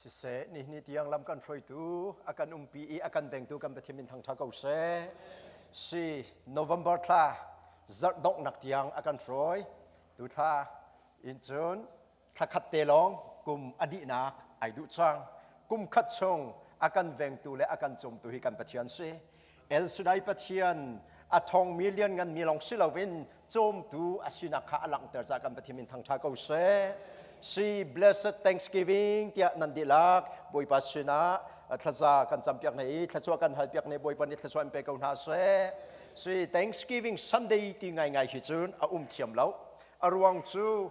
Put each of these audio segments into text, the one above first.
Siseh, nihin tiang lam kan hruaitu, a kan umpi i a kan vengtu kan Pathian min thangṭha ko seh. Si November thla zarh donghnak tiang a kan hruai. Tu thla in cun thla khat te lawng kum a dihnak ai duh cang. Kum khat chung a kan vengtu le a kan cawmtu hi kan Pathian si. El Shaddai Pathian a ṭhawngmi liannganmi lawng si loin cawmtu a sinak kha a langhter caah kan Pathian min thangṭha ko seh. Si blessed Thanksgiving tiah nan dihlak Bawipa sinah thlaza kan campiak hna i thluachuah kan halpiak hna i Bawipa nih thluachuah in pe ko hna seh. Si Thanksgiving Sunday ti ngaingai hi cun a um thiam lo. A ruang cu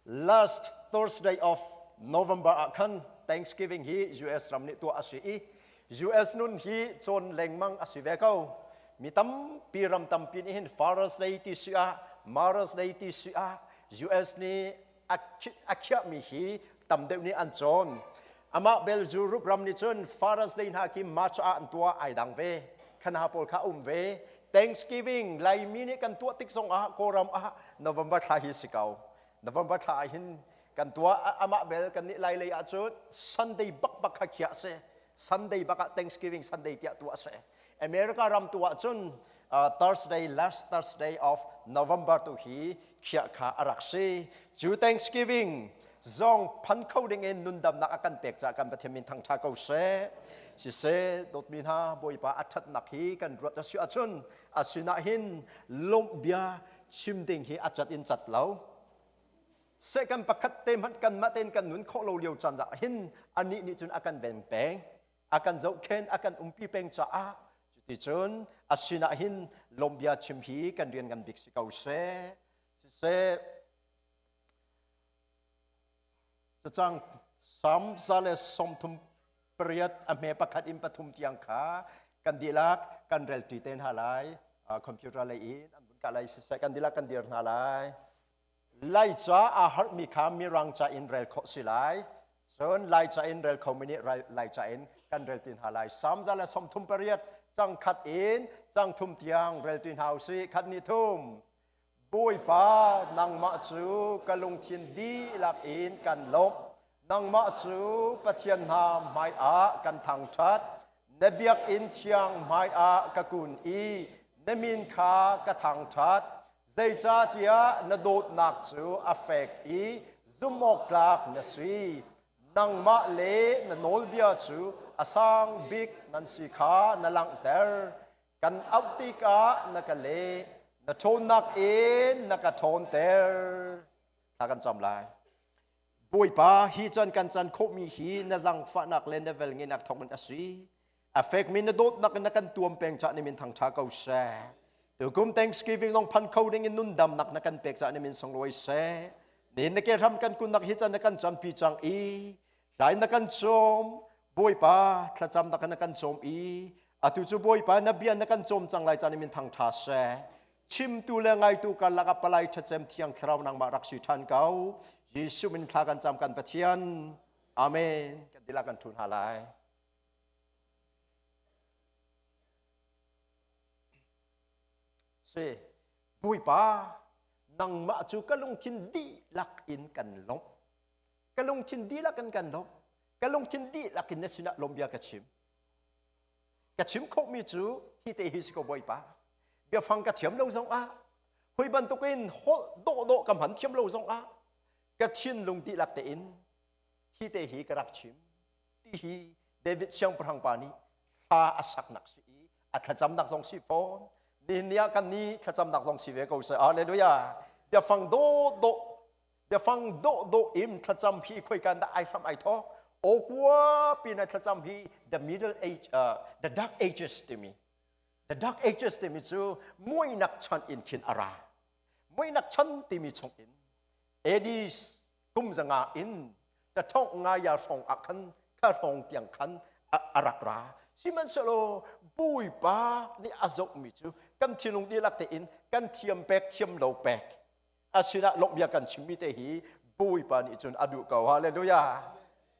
last Thursday of November ah khan Thanksgiving hi US ram nih tuah a si i US nun hi cawn lengmang a si ve ko. Mi tampi ram tampi nih hin Father's Day ti si ah Mother's Day ti si ah US nih a khiahmi hi tam deuh nih an cawn. Amah bel Europe ram nih cun Father's Day hna khi March ah an tuah ai dang ve. Khana pawl kha um ve. Thanksgiving Laimi nih kan tuah tik zong ah Kawlram ah November thla hi si ko. November thla ah hin kan tuah amah bel kan nih lai lei ah cun Sunday bak bak kha khiah si. Sunday bak ah Thanksgiving Sunday tiah tuah si. America ram tu ah cun Thursday last Thursday of November tu hi khiah kha a rak si. Cu Thanksgiving zong phan kho ding in nundamnak a kan pek caah kan Pathian min thangṭha ko seh. Siseh, dawtmi hna, Bawipa a ṭhatnak hi kan ruat a si ahcun a sinah hin lawmh bia chim ding hi a cat in cat lo. Seh kan pakhat te hmanh kanmah tein kan nun khawh lo lio caan ah hin anih nih cun a kan ven peng, a kan zohkhen, a kan umpi peng caah cuticun a sinah hin lawmh bia chim hi kan rian ngan bik si ko seh. Siseh, Cacang Salm 138 a hme pakhat in pathum tiang kha kan dihlak kan rel ṭi te hna lai. Computer lei in an vun kah lai siseh kan dihlak kan dir hna lai. Laica aa harhmi kha Mirang ca in rel khawh si lai. Cun Laica in rel khomi nih Laica in kan rel ti hna lai. Salm 138 cang khat in cang thum tiang rel ti hna usih. Khat ni thum. Bawipa, nangmah cu ka lungthin dihlak in kan lawmh. Nangmah cu Pathian hna hmaiah kan thangṭhat. Na biakinn thiang hmaiah ka kun i na min kha ka thangṭhat. Zeicahtiah na dawtnak cu a fek i zumhawktlak na si. Nangmah le na nawlbia cu a sang bik nan si kha na langhter. Kan auh tikah na ka leh, na ṭhawnnak in na ka ṭhawnter. Thla kan cam lai. Bawipa, hi chan kan can khawhmi hi na zangfahnak le na velngeihnak thawngin a si. A fekmi na dawtnak in na kan tuam peng cah ni min thangṭha ko seh. Tukum Thanksgiving lawng phan kho ding in nundamnak na kan pek cah ni min sunglawi seh. Nihin na ke hram kan kunnak hi chan na kan campi cang i Hlai na kan cawm, Bawipa thlacam na kan cawm i atu cu Bawipa na bia na kan cawm cang lai caan in min thang ṭha seh. Chimtu le ngaitu karlak ah palai ṭhacem thiang thlarau nangmah rak si ṭhan ko. Jesuh min thla kan cam kan Pathian. Amen. Kan dihlak kan ṭhu hna lai. Si, Bawipa, nangmah cu ka lungthin dihlak in kan lawmh. Ka lungthin dihlak in kan lawmh. Ka lungthin dihlak in na sinah lawmhbia ka chim. Ka chim khawhmi cu hi te hi si ko Bawipa. Biafang ka thiam lo zong ah, hui bantukin holh dawhdawh ka hman thiam lo zong ah, ka thinlung dihlak tein hi te hi ka rak chim. Ti hi David siangpahrang pa nih hla a saknak si i a thlacamnak zong si fawn. Nihin ni ah kan nih thlacamnak zong si ve ko seh. Hallelujah. Biafang dawhdawh biafang dawhdawh in thlacam hi khoikan dah ai hram ai thawk awkua pin thlacam hi the middle age the dark ages timi the dark ages timi cu muinak chan in khin a ra muinak chan timi chung in AD kum zanga in ta thong nga ya hrawng ah khan kha hrawng tiang khan a rak ra sihmanhsehlaw Bawipa nih a zohmi cu kan thinlung dihlak tein kan thiam pek thiam lo pek a sinah lawmhbia kan chimmi te hi Bawipa nih cun a duh ko. Hallelujah.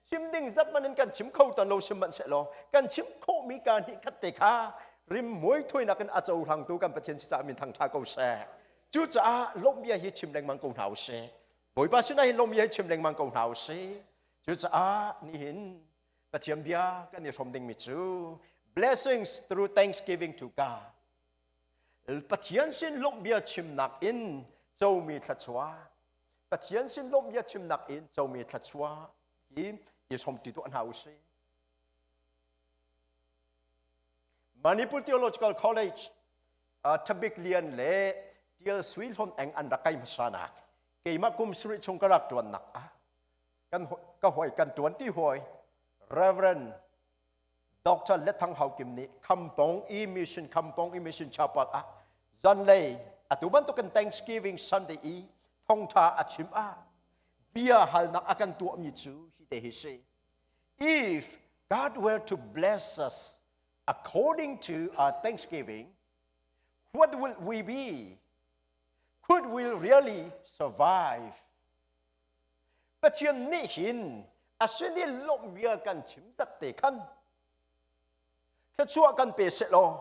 Chim ding zat man in kan chim kho tan lo sihmanhsehlaw kan chim khawhmi ka hnih khat te kha rim muai thuinak in a cohlangtu kan Pathian si caah min thangṭha ko seh. Cucaah lawmhbia hi chim lengmang ko hna usih. Bawipa sinah hin lawmhbia hi chim lengmang ko hna usih. Cucaah nihin Pathian bia kan i hrawm dingmi cu blessings through thanksgiving to God. Pathian sin lawmh bia chimnak in comi thluachuah. Pathian sin lawmh bia chimnak in comi thluachuah hi i hrawm ti tuah hna usih. Manipur Theological College Thabik Lian le Tial Sui Hlawn Eng an rak kai hmasa nak keimah kum sarih chung ka rak tuannak ah kan ka hoi kan tuan ti hoi Reverend Dr. Lethang Hau Kim nih Khampong i mission Khampong i mission chapel ah zanlei atu bantukin Thanksgiving Sunday i thongtha a chim ah bia halnak a kan tuahmi cu hi te hi si. If God were to bless us according to our thanksgiving, what will we be? Could we really survive? Pathian nih hin a sin i lawmh bia kan chim zat te khan thluachuah kan pe seh law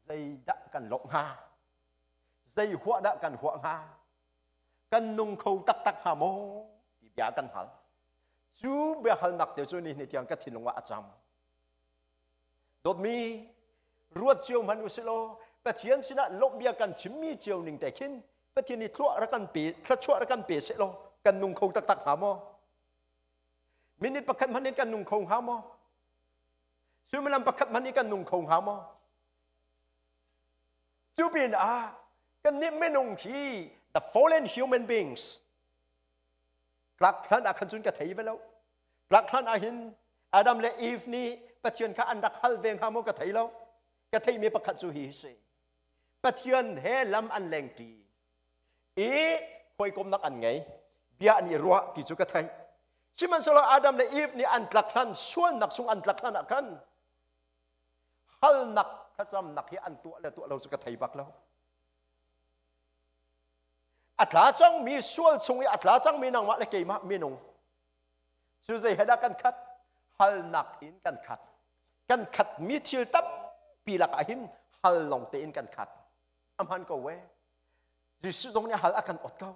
zeidah kan lawmh hnga? Zei huah dah kan huah hnga? Kan nung kho taktak hnga maw? Ti bia kan hal. Cu biahalnak te cu ni tiang ka thinlung ah a cam. Dawtmi, ruat cio hmanh usih law Pathian sinah lawmh bia kan chimmi cio ning te khin Pathian nih thluah rak kan pe, thluachuah rak kan pe seh law kan nung kho taktak hnga maw? Minute pakhat hmanh in kan nung kho hnga maw? Suimilam pakhat hmanh in kan nung kho hnga maw? Cu pin ah kannih minung hi the fallen human beings tlak hlan ah khan cun ka thei ve lo. Tlak hlan ah hin Adam le Eve nih Pathian kha an rak hal ve hnga maw ka thei lo. Ka theimi pakhat cu hi si. Pathian he lam an lengṭi i hawikomnak an ngei. Bia an i ruah ti cu ka theih. Sihmanhsehlaw Adam le Eve nih an tlak hlan sualnak chung an tlak hlan ah khan halnak thlacamnak hi an tuah le tuah lo cu ka thei bak lo. A tla cangmi sual chung i a tla cangmi nangmah le keimah minung cu zei he dah kan khat? Halnak in kan khat. Kan khatmi thil tampi lakah hin hal lawng tein kan khat. A hman ko we. Jesuh zong nih hal a kan ot ko.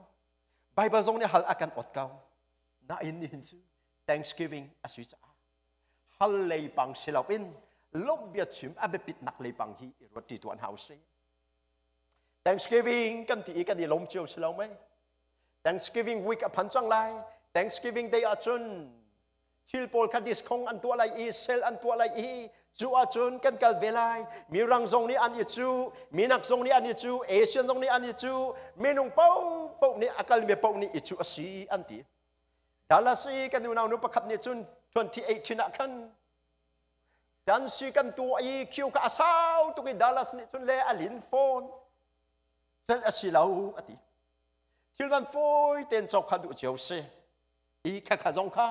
Bible zong nih hal a kan ot ko. Nain nihin cu Thanksgiving a si caah hal lei pang si loin lawmh bia chim a biapitnak lei pang hi i ruat ti tuah hna usih. Thanksgiving kan ti i kan i lawm cio si lo mei? Thanksgiving week a phan cang lai. Thanksgiving day ahcun thil pawl kha discount an tuah lai i sale an tuah lai i cu ahcun kan kal ve lai. Mirang zong nih an i cu, minak zong nih an i cu, Asian zong nih an i cu, minung paohpaoh nih a kalmi paoh nih i cu a si an ti. Dallas i kan unau nu pakhat nih cun 2018 ah khan Dansi kan tuah i queue kha a sau tuk i Dallas nih cun le a lin fawn. Celh a si lo a ti. Thil man fawi tein cawk kha duh cio si. I khakha zong kha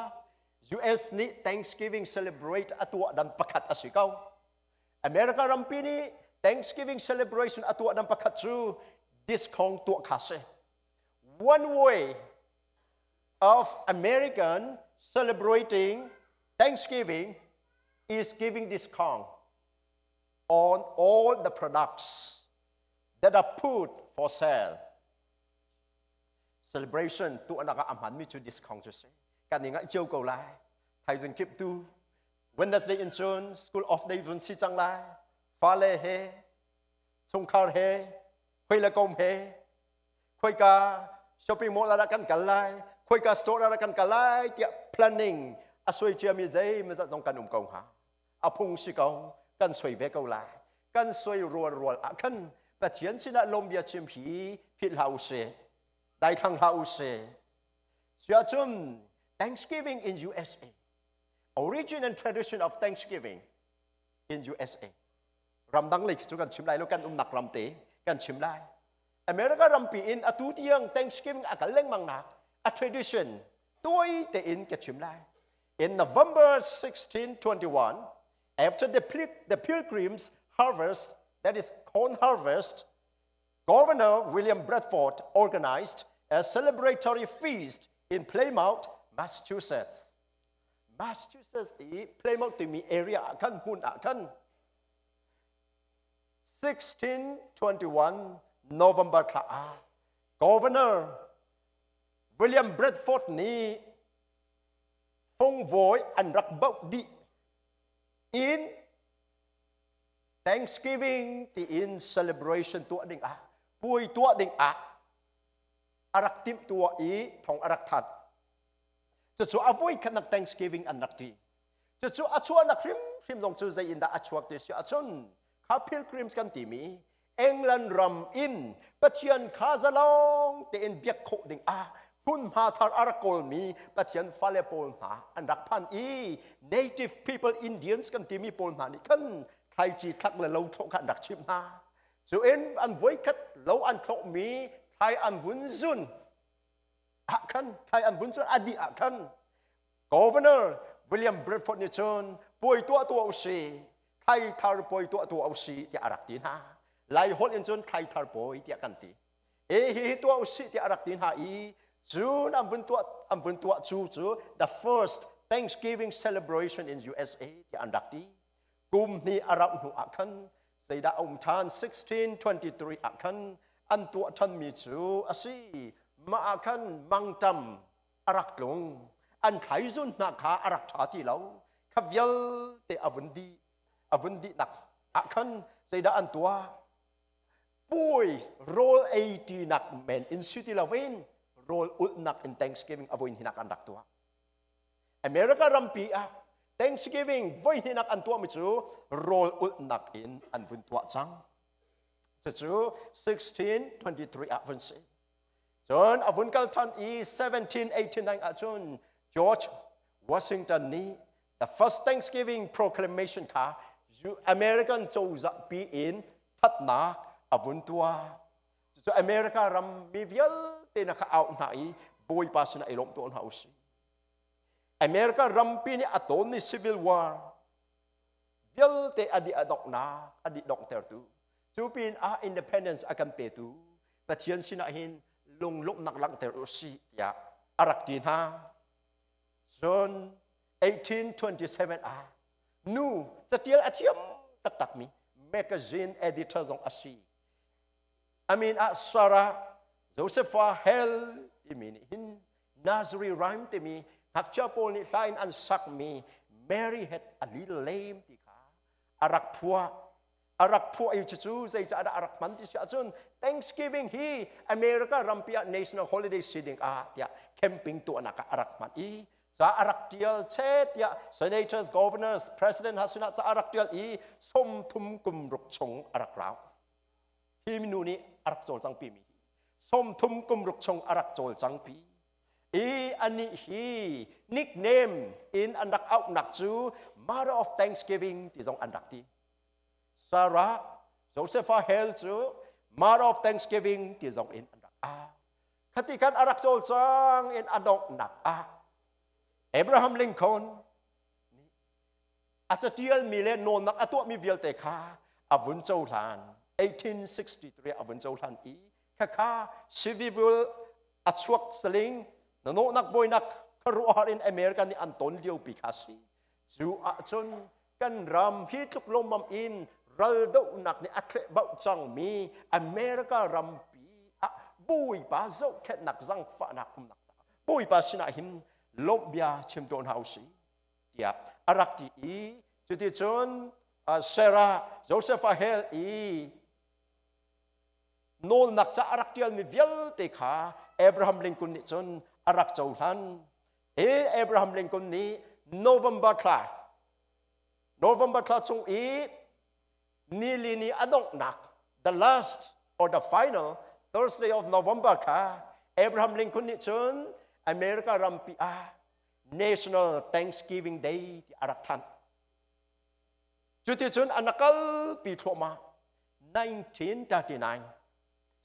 US nih Thanksgiving celebrate a tuah dan pakhat a si ko. America rampi nih Thanksgiving celebration a tuah dan pakhat cu discount tuah kha si. One way of American celebrating Thanksgiving is giving discount on all the products that are put for sale. Celebration tu anak ah a hmanmi cu discount cu si. Kan i ngaih cio ko lai. Thaizing kip tu Wednesday in cun school off day vun si cang lai. Fale he, chungkhar he, hoi le kom he, khoika shopping mall ah kan kal lai khoika store ah kan kal lai tiah planning a suai ciami zeimazat zong kan um ko hnga. A phung si ko, kan suai ve ko lai. Kan suai rual rual ah khan Pathian sinah lawm bia chim hi philh hlah usih, daithlang hlah usih. Siahcun Thanksgiving in USA, origin and tradition of Thanksgiving in USA, ramdang lei khi cu kan chim lai lo, kan umnak ram te kan chim lai. America rampi in atu tiang Thanksgiving a kal lengmang nak a tradition tuai tein ka chim lai. In November 1621, after the Pilgrims harvest, that is corn harvest, Governor William Bradford organized a celebratory feast in Plymouth, Massachusetts. Massachusetts i Plymouth timi area ah khan hmun ah khan 1621 November thla ah Governor William Bradford nih Fongvoi an rak bauh dih in Thanksgiving tiin celebration tuah ding ah, puai tuah ding ah a rak timh tuah i thong a rak that. Cucu a voi khatnak Thanksgiving an rak ti. Cucu a chuahnak hrimhrim zong cu zei in dah a chuak ti si ahcun kha pilgrims kan timi England ram in Pathian kha zalong tein biak khawh ding ah hmunhma thar a rak kawlmi Pathian fale pawl hna an rak phan i native people Indians kan timi pawl hna nih khan thlaici thlak le lo thlawh kha an rak chimh hna. Cu in an voikhat lo an thlawhmi thlai an vun zun ah khan, thlai an vun zun a dih ah khan Governor William Bradford nih cun puai tuah tuah usih, thlai thar puai tuah tuah usih tiah a rak ti hna. Lai holh in cun thlai thar puai tiah kan ti. E hi hi tuah usih tiah a rak ti hna i cun an vun tuah cu cu the first Thanksgiving celebration in USA tiah an rak ti. Kum hnih a rauh hnu ah khan zeidah a um ṭhan? 1623 ah khan an tuah ṭhanmi cu a si. Mah ah khan mangṭam a rak tlung. An thlaizun hna kha a rak ṭha ti lo. Kha vialte a vun dih nak ah khan zeidah an tuah? Puai rawl ei ṭinak men in si ti loin rawl ulhnak in Thanksgiving a voi hnihnak an rak tuah. America rampi ah Thanksgiving voi hnihnak an tuahmi cu rawl ulhnak in an vun tuah cang. Cucu 1623 ah vun si. Cun a vun kal ṭhan i 1789 ahcun George Washington nih the first Thanksgiving proclamation kha American cozah pi in thatnak a vun tuah. Cucu America ram mi vialte na kha auh hna i Bawipa sinah i lawmh tuah hna usih. America rampi nih a tawnmi civil war vialte a dih a donghnak a dih donghtertu, cu pin ah independence a kan petu Pathian sinah hin lunglawmhnak langhter u sih tiah a rak ti hna. Cun 1827 ah nu catial a thiam taktakmi, magazine editor zong a si, amin ah Sarah Josepha Hale timi nih hin nursery rhyme timi ngakchia pawl nih hla in an sakmi "Mary Had a Little Lamb" ti kha a rak phuah. A rak phuah i cucu zeicah dah a rak hman ti si ahcun Thanksgiving hi America rampi ah national holiday si ding ah tiah camping tuahnak ah a rak hman i ca a rak tial che tiah senators, governors, president ha sinah ca a rak tial i 36 kum chung a rak rau. Hi nu nih a rak cawlcang pi mi 36 kum chung a rak cawlcang pi i anih hi nickname in an rak auhnak cu Mother of Thanksgiving ti zong an rak ti. Sarah Josepha Hale cu Mother of Thanksgiving ti zong in an rak au. Khati khan a rak cawlcang in a donghnak ah Abraham Lincoln a catialmi le nawlnak a tuahmi vialte kha a vun cohlan. 1863 a vun cohlan i khakha civil a chuak saling nanawhnak bawinak khuaruahhar in America nih an ton lio pi kha si. Cu ahcun kan ram hi tluk lawmmam in raldohnak nih a thleh bauh cangmi America rampi ah Bawipa zohkhenhnak, zangfahnak umnak caah Bawipa sinah hin lawmh bia chim tawn hna usih tiah a rak ti i cuticun Sarah Josepha Hale i nawlnak ca a rak ṭialmi vialte kha Abraham Lincoln nih cun a rak cohlan. Hi Abraham Lincoln nih November thla chung i nili ni a donghnak, the last or the final Thursday of November kha Abraham Lincoln nih cun America rampi ah National Thanksgiving Day ti a rak thanh. Cuticun an rak kalpi thluahmah, 1939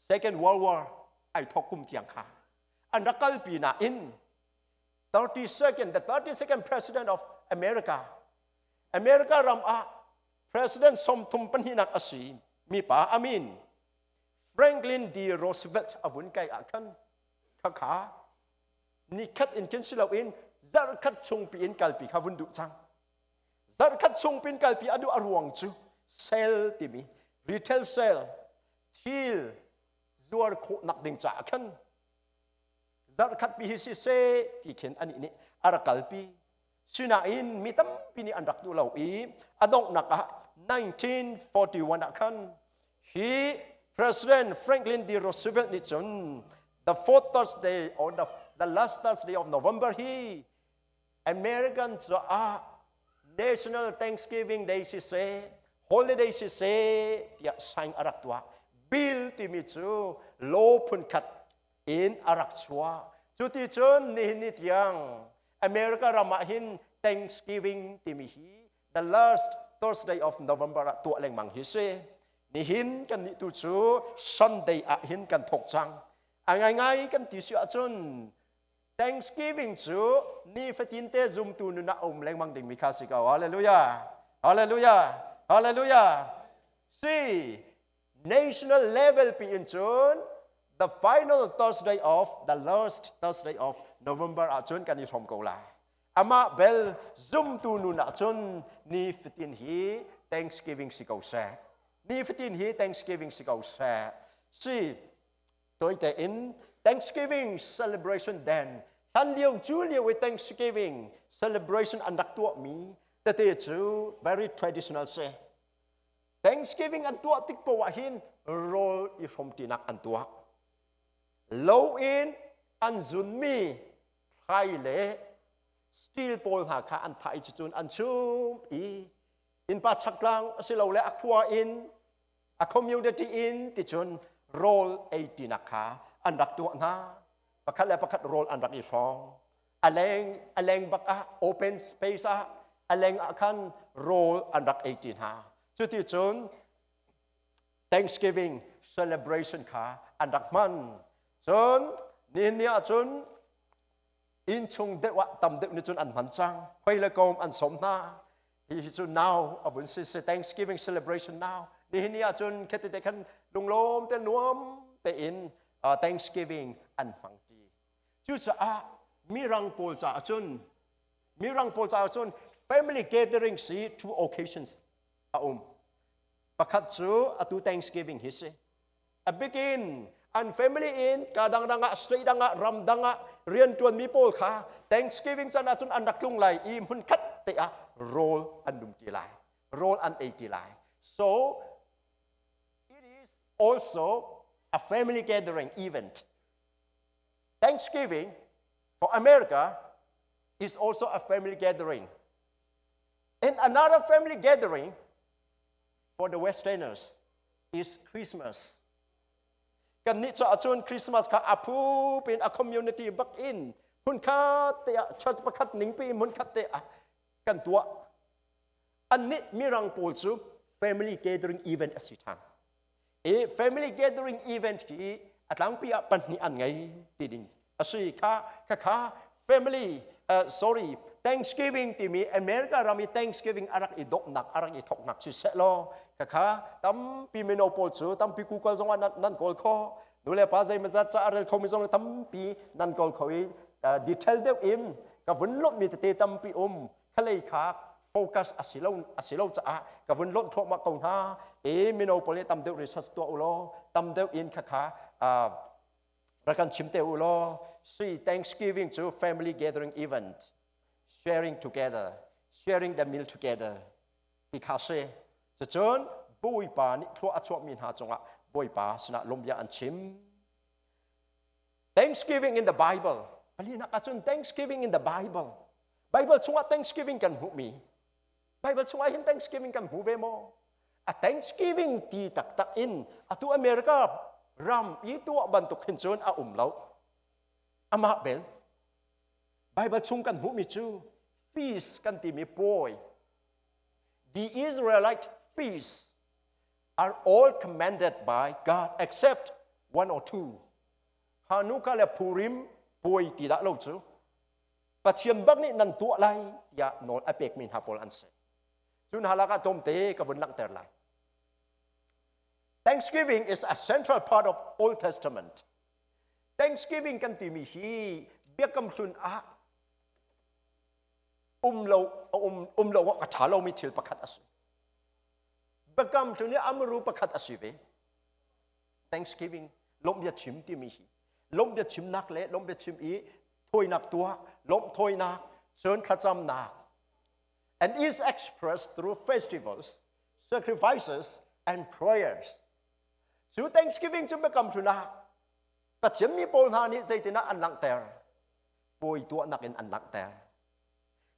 Second World War ai thawk kum tiang kha an rak kalpi nain 32nd the 32nd President of America, America ram ah President 32nak a si mi pa amin Franklin D. Roosevelt a vun kai ah khan khakha nikhat in khin si loin zarhkhat chung pi in kalpi kha vun duh cang. Zarhkhat chung pin kalpi a duh a ruang cu sale timi retail sale, thil zuar khawhnak ding caah khan zarhkhat pi hi si se ti khin ani nih a rak kalpi. Sinain mi tampi nih an rak duh lo i a donghnak ah 1941 ah khan hi President Franklin D. Roosevelt nih cun the fourth Thursday or the last Thursday of November hi American caah National Thanksgiving Day siseh, holiday siseh tiah sign a rak tuah. Bill timi cu law phunkhat in a rak chuah. Cuti cun nihin ni tiang America ram ah hin Thanksgiving timi hi the last Thursday of November ah tuah lengmang hi si. Nihin kan nih tu cu Sunday ah hin kan thawk cang. A ngaingai kan ti si ahcun Thanksgiving cu nifatin te zumtu nun ah um lengmang dingmi kha si ko. Hallelujah. Hallelujah. Hallelujah. Si national level pi in cun the final Thursday of the last Thursday of November ahcun kan i hrawm ko lai. Amah bel zumtu nun ahcun nifatin hi Thanksgiving si ko seh. Nifatin hi Thanksgiving si ko seh. Si Toite in Thanksgiving celebration then hlan lio cu lio i Thanksgiving celebration an rak tuahmi tete cu very traditional si. Thanksgiving an tuah tik poah ah hin rawl i hrawmṭinak an tuah. Lo in an zunmi thlai le steel pawl hna kha an thah i cucun an chum i innpa chaktlang asilole a khua in a community in ticun rawl ei tinak kha an rak tuah hna. Pakhat le pakhat rawl an rak i hrawng. A leng bak ah, open space ah, a leng ah khan rawl an rak ei ti hna. Cuti cun Thanksgiving celebration kha an rak hman. Cun nihin ni ah cun innchung deuh ah tam deuh nih cun an hman cang. Hoi le kom an sawm hna. Hi cu now a vun si si Thanksgiving celebration now. Nihin ni ahcun khete te khan lunglawm te nuam tein Thanksgiving an hmang ti. Cucaah mirang pawl caah cun mirang pawl caah cun family gathering si two occasions a um. Pakhat cu atu Thanksgiving hi si. A bikin an family in ka dangdang ah state dang ah ram dang ah riantuan mi pawl kha Thanksgiving can ahcun an rak tlung lai i hmun khat te ah rawl an dum ti lai, rawl an ei ti lai. So it is also a family gathering event. Thanksgiving for America is also a family gathering. And another family gathering for the Westerners is Christmas. Kannih cu ahcun Christmas kha a phu pin a community bak in hmunkhat te ah church pakhat ning pi hmunkhat te ah kan tuah. Annih mirang pawl cu family gathering event a si ṭhan. I family gathering event hi a tlangpi ah pahnih an ngei ti ding a si kha kha kha family sorry, Thanksgiving timi America ram i Thanksgiving a rak i dawhnak a rak i thawknak si seh law khakha tampi mino pawl cu tampi Google zong ah nan kawl kho, nu le pa zeimazat ca a rel khomi zong tampi nan kawl kho i detail deuh in ka vun lawmhmi tete tampi um khalei kha focus a si lo caah ka vun lawnh thluahmah ko hna e. Mino pawl nih tam deuh research tuah u law tam deuh in khakha rak kan chim te u law. Si Thanksgiving cu family gathering event, sharing together, sharing the meal together ti kha si. Cucun Bawipa nih thlua a chuahmi hna cungah Bawipa sinah lawmbia an chim. Thanksgiving in the Bible. Palinak ahcun Thanksgiving in the Bible. Bible chungah Thanksgiving kan hmuhmi. Bible chungah hin Thanksgiving kan hmu ve maw? A Thanksgiving ti taktak in atu America ram i tuah bantuk hin cun a um lo. Amah bel Bible chung kan hmuhmi cu feast kan timi puai. The Israelite feasts are all commanded by God except one or two. Hanukkah le Purim puai ti dah lo cu Pathian bak nih nan tuah lai tiah nawl a pekmi hna pawl an si. Cu hna lakah tlawmte ka vun langhter lai. Thanksgiving is a central part of Old Testament. Thanksgiving kan timi hi Biakam Hlun ah um lo um lo a ṭha lomi thil pakhat a si. Biakam Hlun i amru pakhat a si ve. Thanksgiving lawmhbia chim timi hi lawmhbia chimnak le lawmhbia chim i thawinak tuah, lawmh thawinak, cun thlacamnak. and is expressed through festivals, sacrifices, and prayers. Cu Thanksgiving cu biakam hlun ah Pathian mi pawl hna nih zeitinah an langhter? Puai tuahnak in an langhter.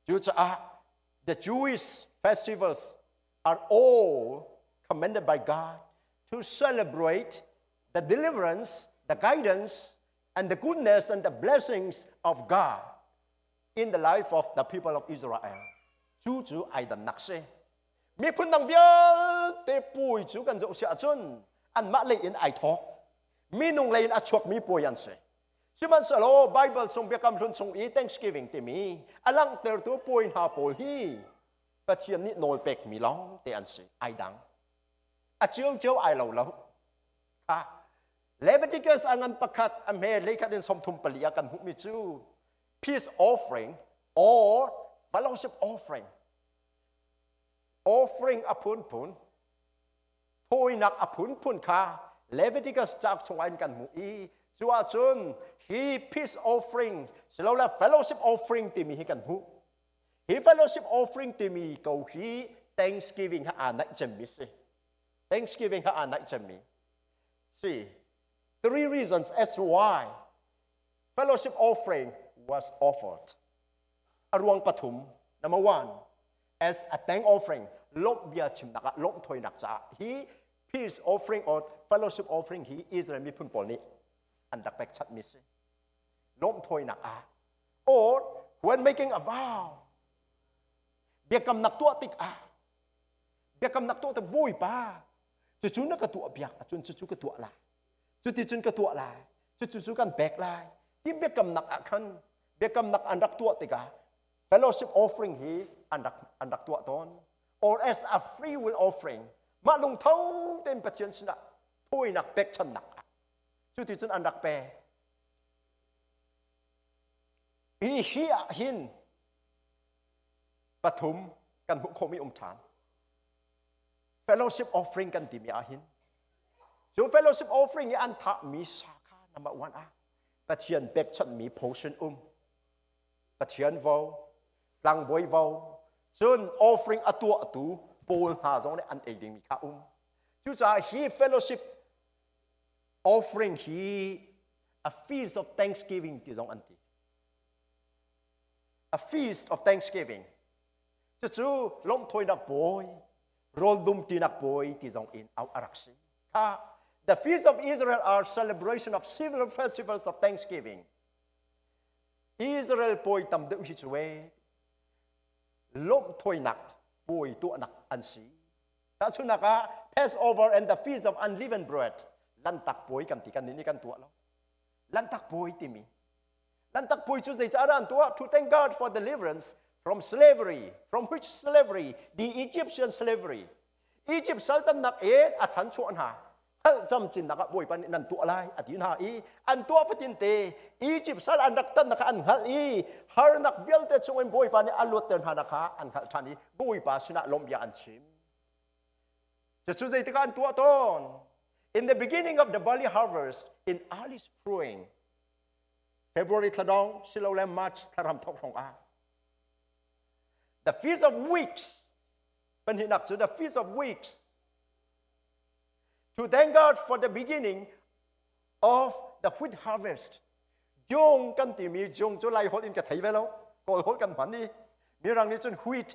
Cucaah the Jewish festivals are all commanded by God to celebrate the deliverance, the guidance, and the goodness and the blessings of God in the life of the people of Israel. Cu cu ai dannak si. Miphun dang vialte puai cu kan zoh si ahcun anmah lei in ai thawk. Minung lei in a chuakmi puai an si. Sihmanhsehlaw Bible chung Biakam Hlun chung i Thanksgiving timi a langhtertu puai hna pawl hi Pathian nih nawl pekmi lawng te an si. Ai dang. A ciocio ai lo lo. Kha Leviticus a ngan pakhat a hme hleikhat in 34 ah kan hmuhmi cu peace offering or fellowship offering. Offering a phunphun, thawinak a phunphun kha Leviticus cauk chungah in kan hmuh i cu ahcun hi peace offering silole fellowship offering timi hi kan hmuh. Hi fellowship offering timi ko hi Thanksgiving ha aa naih cemmi si. Thanksgiving ha aa naih cemmi. See, three reasons as to why fellowship offering was offered. A ruang pathum. Number one, as a thank offering, lawmh bia chimnak ah lawmh thawinak caah hi peace offering or fellowship offering hi Israel miphun pawl nih an rak pekchanhmi si. Lawmh thawinak ah or when making a vow biakamnak tuah tikah biakamnak tuah tik bawipa cucu na ka tuah biak ahcun cucu ka tuah lai cuti cun ka tuah lai cucu cu kan pek lai ti biakamnak ah khan biakamnak an rak tuah tikah fellowship offering hi an rak an rak tuah tawn or as a free will offering mah lungtho tein Pathian sinah thawinak pekchannak ah cuti cun an rak pek hi hi ah hin pathum kan hmuh khawhmi um ṭhan fellowship offering kan timi ah hin cu fellowship offering i an thahmi sa kha number one ah Pathian pekchanhmi portion um Pathian vo tlangbawi vo cun offering a tuahtu pawl hna zong nih an ei dingmi kha um cucaah hi fellowship offering hi a feast of thanksgiving ti zong an ti a feast of thanksgiving cucu lawmhthawinak bawi rawl dumṭinak bawi ti zong in auh a rak si kha the feast of Israel are celebration of several festivals of thanksgiving Israel puai tam deuh hi cu e lawmhthawinak puai tuahnak an si tahchunhnak ah Passover and the feast of unleavened bread lantak puai kan ti kan nih kan tuah lo lantak puai timi Lantak puai cu zeicah an tuah? To thank God for deliverance from slavery. From which slavery? The Egyptian slavery. Egypt saltannak in a chan chuah hna. Hngalh camcinnak ah Bawipa nih nan tuah lai a ti hna i an tuah fatin te Egypt sal an rak tannak kha an hngalh i harnak vialte chungin Bawipa nih a luatter hna nak kha an hngalh ṭhan i Bawipa sinah lawmhbia an chim. Cucu zeitikah an tuah tawn? In the beginning of the barley harvest in early spring, February thla dong silole March thla ram thok hrawng ah the feast of weeks pahnihnak cu the feast of weeks to thank God for the beginning of the wheat harvest jung kan timi jung cu lai holh in ka thei ve lo kawl holh kan hman i mirang nih cun wheat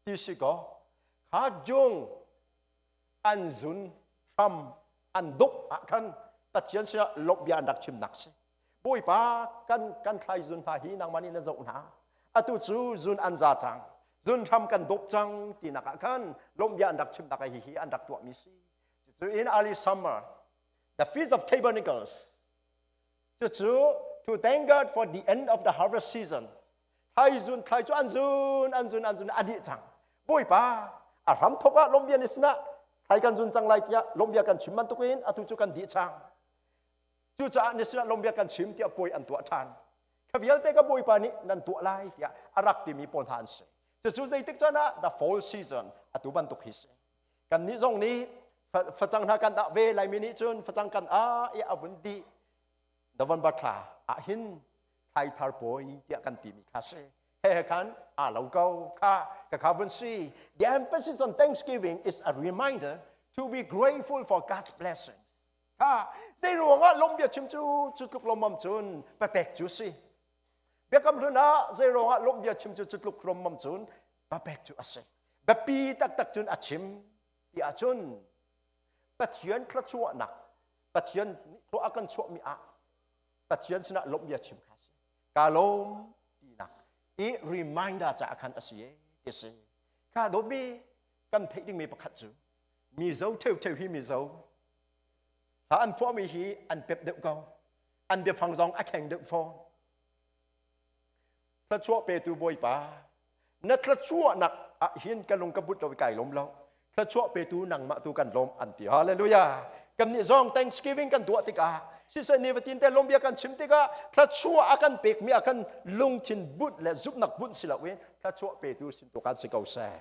ti si ko kha jung an zun hram an duk ah khan Pathian sinah lawmhbia an rak chimnak si Bawipa kan kan thlai zun hna hi nangmah nih na zoh hna atu cu zun an za cang zun hram kan dawp cang tinak ah khan lawmhbia an rak chimnak hi hi an rak tuahmi si cucu in early summer the feast of tabernacles cucu to thank God for the end of the harvest season Thlai zun thlai cu an zun an zun an zun a dih cang. Bawipa a hram thok ah lawmhbia ni sinah thlai kan zun cang lai tiah lawmhbia kan chim bantukin atu cu kan dih cang. Cucaah ni sinah lawmhbia kan chim tiah puai an tuah ṭhan. Kha vialte ka Bawipa nih nan tuah lai tiah a rak timi pawl hna an si. Cucu zeitik caan ah the fall season atu bantuk hi si. Kannih zong nih facang hna kan dah ve Laimi nih cun facang kan ah i a vun dih November thla ah hin thlaithar puai tiah kan timi kha si. He khan a lo ko kha ka kha vun si. The emphasis on thanksgiving is a reminder to be grateful for God's blessings. Kha zei ruangah lawm bia chim cu cu tluk lawmmam cun papek cu si. Biakam hlun ah zei ruangah lawm bia chim cu cu tluk lawmmam cun papek cu a si. Biapi taktak cun a chim ti ahcun Pathian thluachuahnak Pathian nih thlua a kan chuahmi ah Pathian sinah lawmh bia chim kha si. Ka lawm tinak i reminder caah khan a si e ti si. Kha dawtmi kan theih dingmi pakhat cu Mizo theutheu hi Mizo hla an phuahmi hi an pep deuh ko. An biafang zong a kheng deuh fawn. Thluachuah petu Bawipa, na thluachuahnak ah hin ka lung ka but lo i kai lawm lo. Thluachuah petu nangmah tu kan lawm an ti. Hallelujah. Kan nih zong Thanksgiving kan tuah tikah siseh nifatin te lawm bia kan chim tikah thluachuah a kan pekmi ah kan lungthin bunh le zumhnak bunh si loin thluachuah petu sin tu kan si ko seh.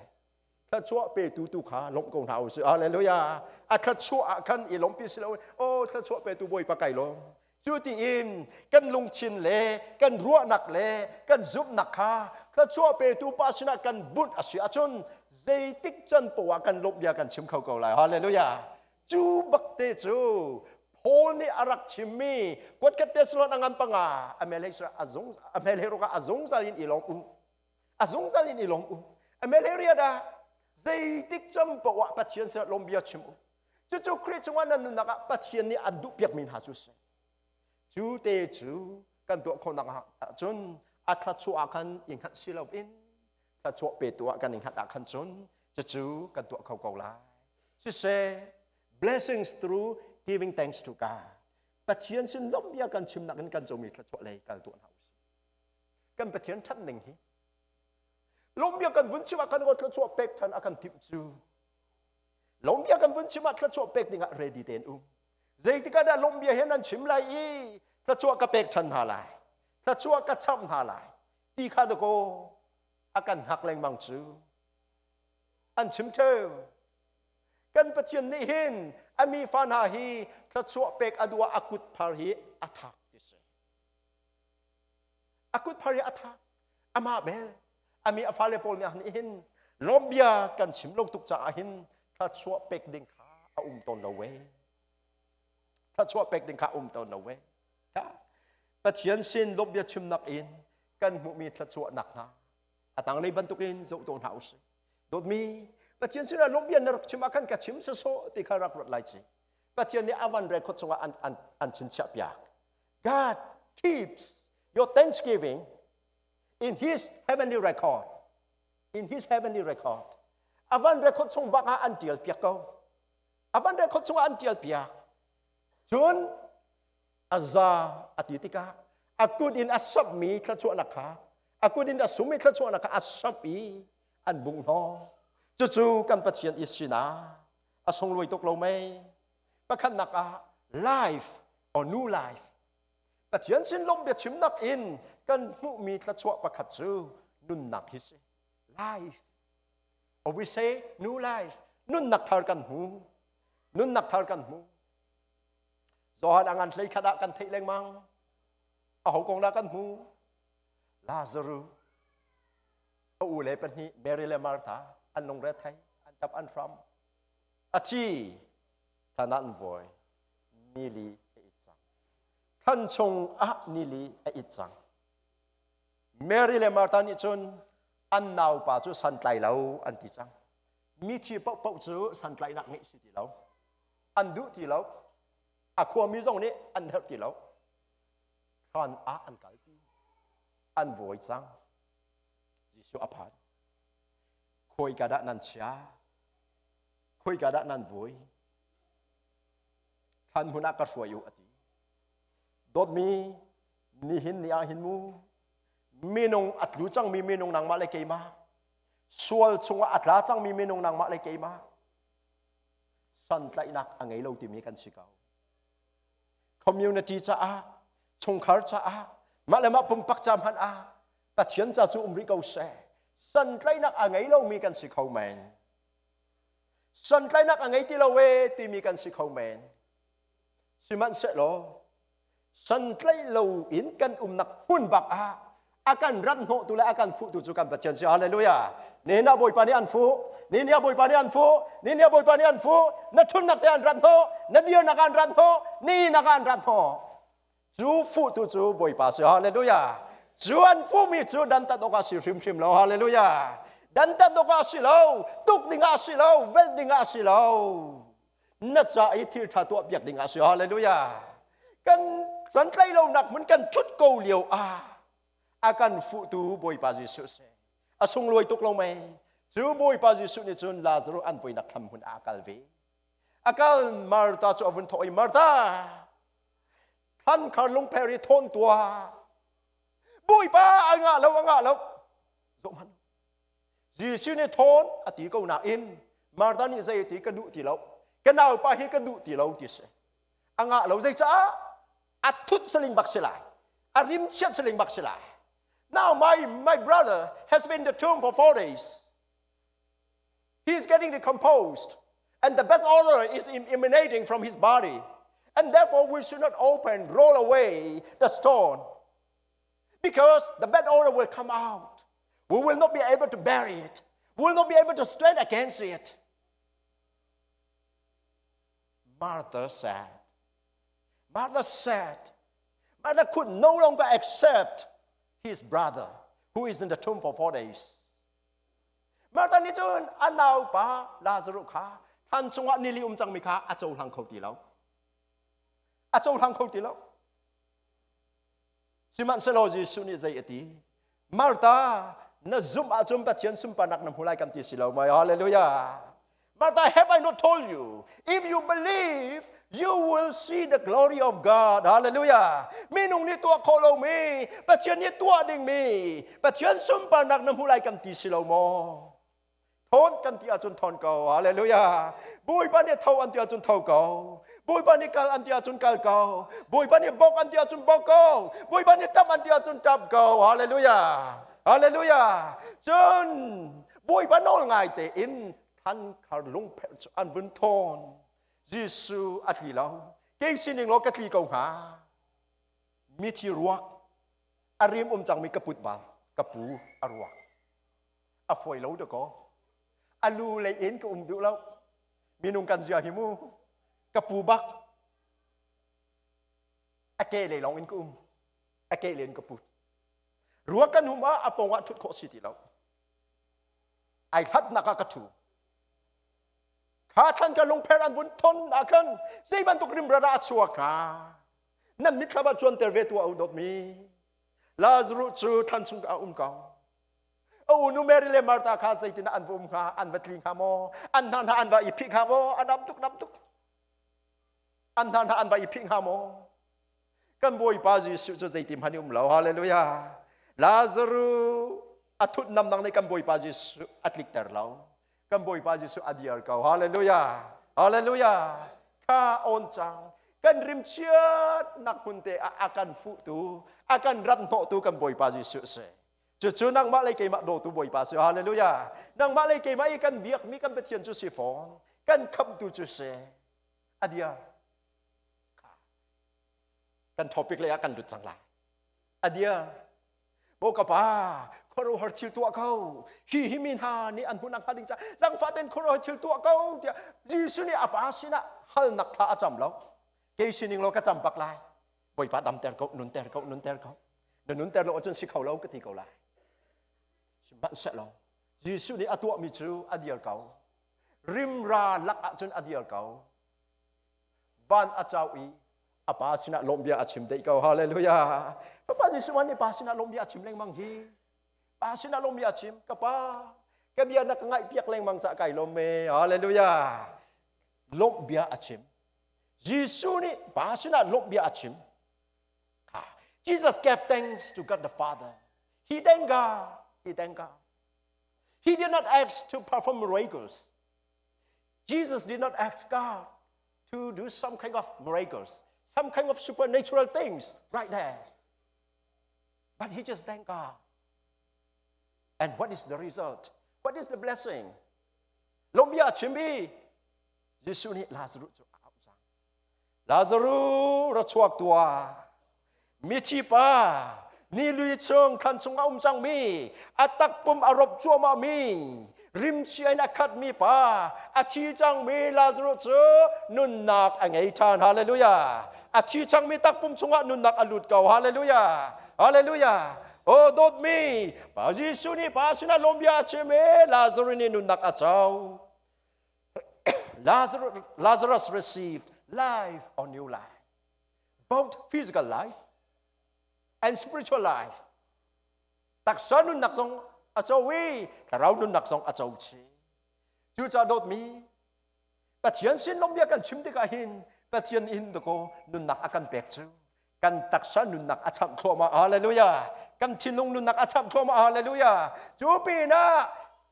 Thluachuah petu tu kha lawmh ko hna usih. Hallelujah. A thluachuah ah khan i lawmhpi si loin oh thluachuah petu Bawipa kai lawm. Cu tiin kan lungthin le kan ruahnak le kan zumhnak kha thluachuah petu pa sinah kan bunh a si ahcun zeitik can poah kan lawmh bia kan chim kho ko lai. Hallelujah. Cu bakte cu Paul nih a rak chimmi kuatkhat Thessalon a ngan panga a mel he a zungzal in i lawm u. A zungzal in i lawm u. A mel he riat ah zeitik cam poah Pathian sinah lawm bia chim u. Cucu Khrih chungah nan nunnak ah Pathian nih an duhpiakmi hna cu si. Cu te cu kan tuah khawhnak ahcun a thluachuah ah khan i hngat si loin thluachuah petu ah kan i hngat ah khan cun cucu kan tuah kho ko lai. Siseh, blessings through giving thanks to God. Pathian sin lawmhbia kan chimnak in kan comi thluachuah lei kal tuah hna usih. Kan Pathian ṭhat ning hi lawmhbia kan vun chim ah kan thluachuah pek ṭhan a kan timh cu Lawmbia kan vun chim ah thluachuah pek dingah ready tein um. Zeitikah dah lawmbia he nan chim lai i thluachuah ka pek ṭhan hna lai, thluachuah ka chamh hna lai ti kha dakaw a kan hngak lengmang cu. An chim ṭheu. Kan Pathian nih hin a mi fa hna hi thluachuah pek a duh ah a kut phar hi a thak ti si. A kut phar hi a thak. Amah bel a mi a fale pawl nih hin lawmbia kan chim lo tuk caah hin thluachuah pek ding kha a um tawn lo we thluachuah pek ding kha a um tawn lo we Pathian sin lawmbia chimnak in kan hmuhmi thluachuahnak hna a tanglei bantukin zoh tawn hna usih dawtmi Pathian sinah lawmbia na rak chim ah khan ka chim sasawh ti kha rak ruat lai ci Pathian nih a van record chungah an an an chinchiah piak God keeps your thanksgiving in his heavenly record in his heavenly record a van record chung bak ah an tial piak ko a van record chung ah an tial piak cun a za a ti tikah a kut in a samhmi thluachuahnak kha a kut in a summi thluachuahnak kha a samh i an bung hnaw cucu kan Pathian i sinah a sunglawi tuk lo mei pakhatnak ah life or new life Pathian sin lawm biachimnak in kan hmuhmi thluachuah pakhat cu nunnak hi si. Life. Or we say new life. Nunnak thar kan hmu. Nunnak thar kan hmu. Johan a ngan hlei khat ah kan theih lengmang. A ho kong dah kan hmu? Lazarus. A u le pahnih Mary le Martha an lungre thei, an tap an hram. A thi thlan ah an vawi. Nili a it cang. Thlan chung ah nili a it cang. Mary le Martha nih cun an naupa cu santlai lo an ti cang. Mithi paohpaoh cu santlaihnak ngeih si ti lo. An duh ti lo. A khuami zong nih an herh ti lo. Thlan ah an kalpi. An vawi cang. Jesuh a phan. Khawika dah nan chia? Khawika dah nan vui? Thlan hmun ah ka hruai u a ti. Dawtmi, nihin ni ah hin mu, minung a tlu cangmi minung nangmah le keimah, sual chungah a tla cangmi minung nangmah le keimah, santlaihnak a ngei lo timi kan si ko. Community caah, chungkhar caah, mah le mah pumpak ca hmanh ah Pathian ca cu um rih ko seh. Santlaihnak a ngei lomi kan si kho men. Santlaihnak a ngei ti lo e timi kan si kho men. Sihmanhsehlaw santlaih lo in kan umnak hmun bak ah A kan rat hnawhtu le a kan fuhtu cu kan Pathian si. Hallelujah. Nihin ah Bawipa nih an fuh. Nihin ah Bawipa nih an fuh. Nihin ah Bawipa nih an fuh. Na ṭhutnak te an rat hnawh. Na dirnak an rat hnawh. Ni nak an rat hnawh. Cu fuhtu cu Bawipa si. Hallelujah. Cu an fuhmi cu dantat awk ah si hrimhrim lo. Hallelujah. Dantat awk ah si lo. Tuk ding ah si lo. Velh ding ah si lo. Na ca i thil ṭha tuah piak ding ah si. Hallelujah. Kan santlaih lonak hmun kan ṭhut ko lio ah a kan fuhtu Bawipa Jesuh si. A sunglawi tuk lo mei. Cu Bawipa Jesuh nih cun Lazarus an voinak thlam hmun ah a kal ve. A kal Martha cu a vun thawh i Martha, thlan khar lungpher i thawn tuah. Bawipa a ngah lo, a ngah lo. Zoh hmanh. Jesuh nih thawn a ti ko nain Martha nih zei ti ka duh ti lo. Ka naupa hi ka duh ti lo ti si. A ngah lo zeicah? A thut saling bak si lai. A rim chiat saling bak si lai. Now my brother has been in the tomb for 4 days. He is getting decomposed and the bad odor is emanating from his body. And therefore we should not open, roll away the stone because the bad odor will come out. We will not be able to bury it. We will not be able to stand against it. Martha said, Martha said, Martha could no longer accept his brother who is in the tomb for 4 days. Martha nih cun a naupa Lazarus kha thlan chungah nili um cangmi kha a cohlang kho ti lo. A cohlang kho ti lo. Sihmanhsehlaw Jesuh nih zei a ti? Martha, na zumh ahcun Pathian sunparnak na hmu lai kan ti si lo mei? Hallelujah. Martha, have I not told you? If you believe, you will see the glory of God. Hallelujah. Minung nih tuah khawh lomi, Pathian nih tuah dingmi, Pathian sunparnak na hmu lai kan ti si lo maw? Thawn kan ti ahcun thawn ko. Hallelujah. Bawipa nih tho an ti ahcun tho ko. Bawipa nih kal an ti ahcun kal ko. Bawipa nih bok an ti ahcun bok ko. Bawipa nih tap an ti ahcun tap ko. Hallelujah. Hallelujah. Cun Bawipa nawl ngai tein thlan khar lungpher cu an vun thawn. Jesuh a tli lo. Kei sining law ka tli ko hnga. Mithi ruak a rim um cangmi ka put bal ka pu a ruak. A fawi lo dakaw. A lu lei in ka um duh lo. Minung kan zia hi mu. Ka pu bak. A ke lei lawng in ka um. A ke len ka put. Ruak kan hum ah a pawng ah ṭhut khawh si ti lo. Ai hlatnak ah ka ṭhu. Kha thlan ka lungpher an vun thon ah khan zei bantuk rimra dah a chuak hnga? Nan mitthlam ah cuanter ve tuah u dawtmi. Lazarus cu thlan chung ah um ko. A unu Mary le Martha kha zeitin an va um hnga? An va tli hnga maw? An hna hna an va i phih hnga maw? A dam tuk, dam tuk. An hna hna an va i phih hnga maw? Kan Bawipa Jesuh cu zeitin hmanh um lo. Hallelujah. Lazarus a thut namnang nih kan Bawipa Jesuh a tlikter lo. Kan Bawipa Jesuh a diar ko. Hallelujah. Hallelujah. Kha on cang. Kan rimchiat nak hmun te ah a kan fuhtu, a kan rat hnawhtu kan Bawipa Jesuh si. Cucu nangmah le keimah dawtu Bawipa si. Hallelujah. Nangmah le keimah i kan biakmi kan Pathian cu si fawn. Kan khamhtu cu si. A diar. Kan topic lei ah kan lut cang lai. A diar. Bo ka pa, khuaruahhar thil tuah ko. Hi hi mi hna nih an hmuh hnga ding ca zangfah ten khuaruahhar thil tuah ko tiah Jesuh nih a pa sinah halnak thla a cam lo. Kei sining lo ka cam bak lai. Bawipa damter ko, nunter ko, nunter ko. Na nunter lo ahcun si kho lo ka ti ko lai. Sihmanhsehlaw Jesuh nih a tuahmi cu a dir ko. Rimra lak ahcun a dir ko. Van a cau i a pa sinah lawmhbia a chim deih ko. Hallelujah. Papa Jesuh nih pa sinah lawmhbia a chim lengmang hi. Pa sinah lawmhbia a chim. Ka pa, ka bia na ka ngaih piak lengmang cah kai lawm me. Hallelujah. Lawmhbia a chim. Jesuh nih pa sinah lawmhbia a chim. Jesus gave thanks to God the Father. He thanked God. He thanked God. He did not ask to perform miracles. Jesus did not ask God to do some kind of miracles, some kind of supernatural things right there. But he just thanked God. And what is the result? What is the blessing? Lawmhbia chim i Jesuh nih Lazarus cu a auh cang. Lazarus ra chuak tuah. Mithi pa. Ni lui chung thlan chung a um cangmi, a takpum a rop cuahmahmi, rimchia in a khatmi pa, a thi cangmi Lazarus cu nunnak a ngei ṭhan. Hallelujah. A thi cangmi takpum chungah nunnak a lut ko. Hallelujah. Hallelujah. Oh dawtmi, Pa Jesuh nih Pa sinah lawmbia a chim i Lazarus nih nunnak a co. Lazarus received life or new life, both physical life and spiritual life. Taksa nunnak zong a co i thlarau nunnak zong a co chih. Cucaah dawtmi, Pathian sin lawmbia kan chim tikah hin Pathian in dakaw nunnak a kan pek cu kan taksa nunnak a chamh thluahmah. Hallelujah. Kan thinlung nunnak a chamh thluahmah. Hallelujah. Cu pinah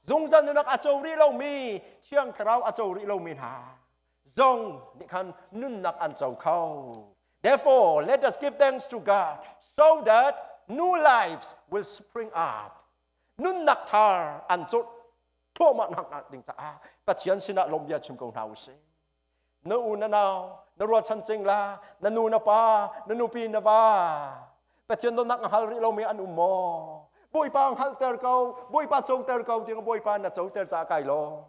zungzal nunnak a co rih lomi, Thiang Thlarau a co rih lomi hna zong nih khan nunnak an co kho. Therefore, let us give thanks to God so that new lives will spring up. Nunnak thar an cawt thluahmah nak ding caah Pathian sinah lawmbia chim ko hna usih. Na u na nau, na rualchan cingla, na nu na pa, na nupi na va. Pathian dawtnak na hal rih lomi an um maw? Bawipa hngalhter ko, Bawipa coter ko tiang Bawipa na coter caah kai law.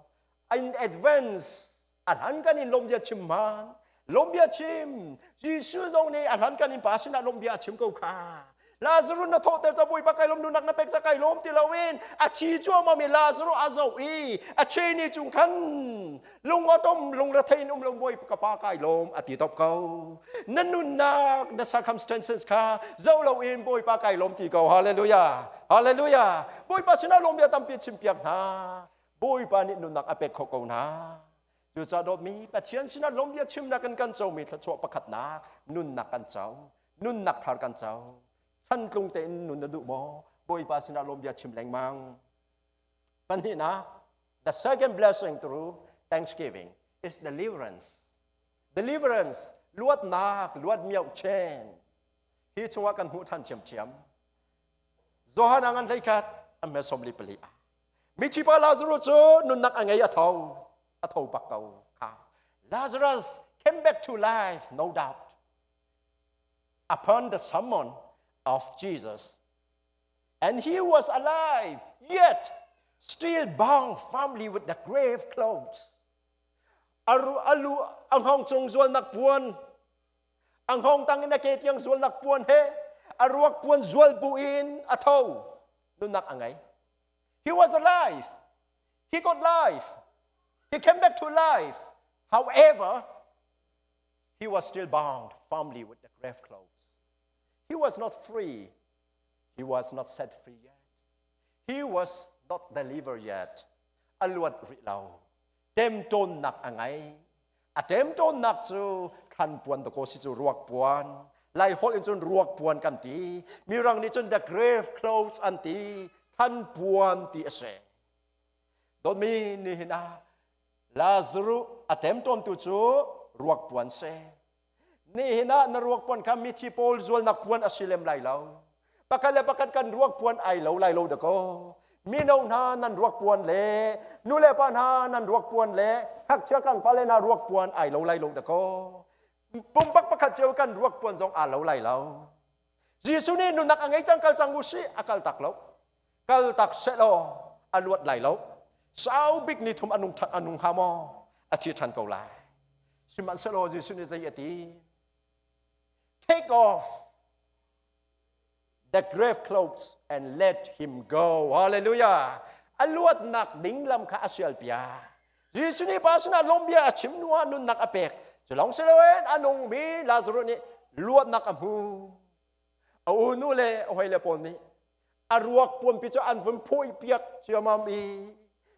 In advance a hlan kan in lawmbia chim hman. Lawmbia chim. Jesuh zong nih a hlan kan in pa sinah lawmbia a chim ko kha. Lazarus na thawhter ca Bawipa kai lawm, nunak na pek ca kai lawm ti loin a thi cuahmah mi Lazarus a zoh i a cheni cung khan lung a tom, lung rethei in um lo, Bawipa ka pa, kai lawm a ti top ko. Na nunnak, na circumstances kha zoh loin Bawipa kai lawm ti ko. Hallelujah, hallelujah. Bawipa sinah lawm bia tampi chim piak hna. Bawipa nih nunnak a pek khawh ko hna. Cucaah dawtmi, Pathian sinah lawm bia chimnak in kan comi thluachuah pakhatnak, nunnak kan co, nunnak thar kan co. Chantlung tein nun na duh maw? Bawipa sinah lawm bia chim lengmang. Pahnihnak, the second blessing through thanksgiving is deliverance. Deliverance, luatnak, luat miau chen. Hi chungah kan hmuh ṭhan ṭhiamṭhiam. Johan a ngan 11 a me 44 ah. Mithi pa Lazarus cu nunnak a ngei, a tho, a tho bak ko kha. Lazarus came back to life, no doubt, upon the summon of Jesus, and he was alive, yet still bound firmly with the grave clothes. Aru alu ang hong cung zualnak puan, ang hong tang in a ke tiang zualnak puan he, a ruak puan zual bu in a tho, nunnak a ngei. He was alive. He got life. He came back to life. However, he was still bound firmly with the grave clothes. He was not free. He was not set free yet. He was not delivered yet. A luat rih lo. Temtawnnak a ngei. A temtawnnak cu thlan puan dakaw si cu, ruak puan. Lai holh in cun ruak puan kan ti. Mirang nih cun the grave clothes an ti. Thlan puan ti a si. Dawtmi, nihin ah Lazarus a temtawntu cu ruak puan si. Nihin ah na ruak puan kha mithi pawl zualnak puan a si lem lai lo. Pakhat le pakhat kan ruak puan ai lo lai lo dakaw. Mino hna nan ruak puan le nu le pa hna nan ruak puan le ngakchia kan fale hna ruak puan ai lo lai lo dakaw. Pumpak pakhat cio kan ruak puan zong aa lo lai lo. Jesuh nih nunnak a ngei cang, kal cang u sih, a kal tak lo. Kal tak seh law a luat lai lo. Sau bik ni thum a nung a nung hnga maw? A thi ṭhan ko lai. Sihmanhsehlaw Jesuh nih zei a ti? "Take off the grave clothes and let him go." Hallelujah. A luatnak ding lam kha a sial piak. Jesuh nih pa sinah lawmbia a chim hnu ah nunnak a pek. Cu lawng si loin a nungmi Lazarus nih luatnak a hmu. A unu le a hawile pawl nih a ruak puanpi cu an vun phawih piak ciamam i